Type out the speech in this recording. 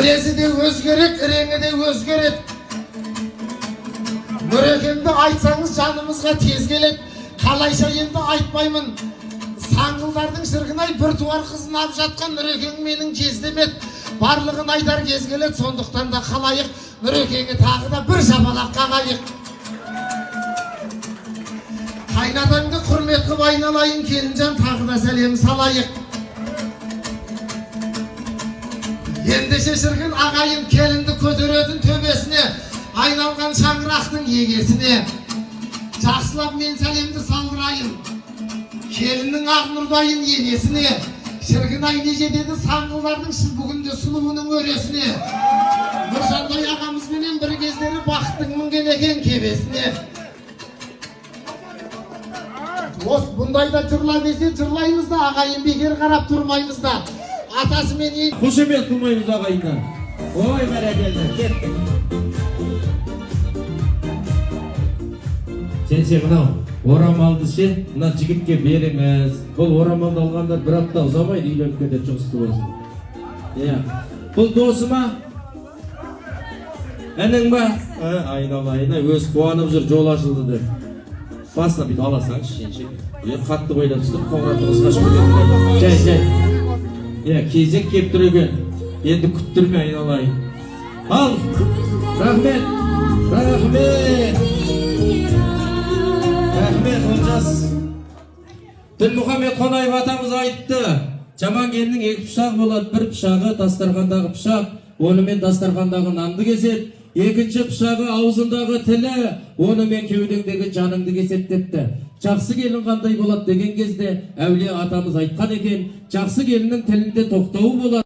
Мінезі де өзгереді, реңі де өзгереді. Нұрекеңді айтсаңыз, жанымызға тез келеді. Қалайша енді айтпаймын? Саңғылдардың, шіркін-ай, бір туар қызын алып жатқан Нұрекең менің жездем еді. Барлығын айтар кез келеді. Сондықтан да, халайық, Нұрекеңе тағы да бір шапалақ қағайық. Қайнатаңды құрмет қып, айналайын келінжан, тағы да сәлем салайық. Ендеше, шіркін, ағайын, келінді көтеретін төбесіне айналған шаңырақтың егесіне жақсылап мен сәлемді салдырайын. Келіннің ақ нұрдайын енесіне, шіркін ай, не жетеді саңғылдардың бүгінде сұлуының өресіне. Нұржандай ағамызбенен бір кездері бақыттың мінген екен кебесіне. Осы бұндайда жырла десе, жырлаймыз да, ағайын, бекер қарап тұрмаймыз да. Атасы мен Қошемет қылмаймыз, ағайындар. Ой, бәрекелді, кеттік. Сен ше, мынау орамалды ше, мына жігітке беріңіз. Бұл орамалды алғандар бір апта ұзамайды, үйленіп кетеді. Жұғысты болсын. Иә, бұл досы ма, інің ба? Ә, айналайын ай, өзі қуанып жүр, жол ашылды деп. Басына бүйтіп ала салыңызшы. Сен ше, е, қатты байлап тастап, қоңыраты қыз қашып кетеді. Жай, жай. Иә, кезек келіп тұр екен енді, күттірме, айналайын. Ал, рахмет, рахмет, рахмет, Олжас. Дінмұхаммед Қонаев атамыз айтты: жаман келіннің екі пышағы болады. Бір пышағы дастархандағы пышақ, онымен дастархандағы нанды кеседі. Екінші пышағы аузындағы тілі, онымен кеудеңдегі жаныңды кеседі депті. Жақсы келін қандай болады деген кезде, әулие атамыз айтқан екен: жақсы келіннің тілінде тоқтауы болады.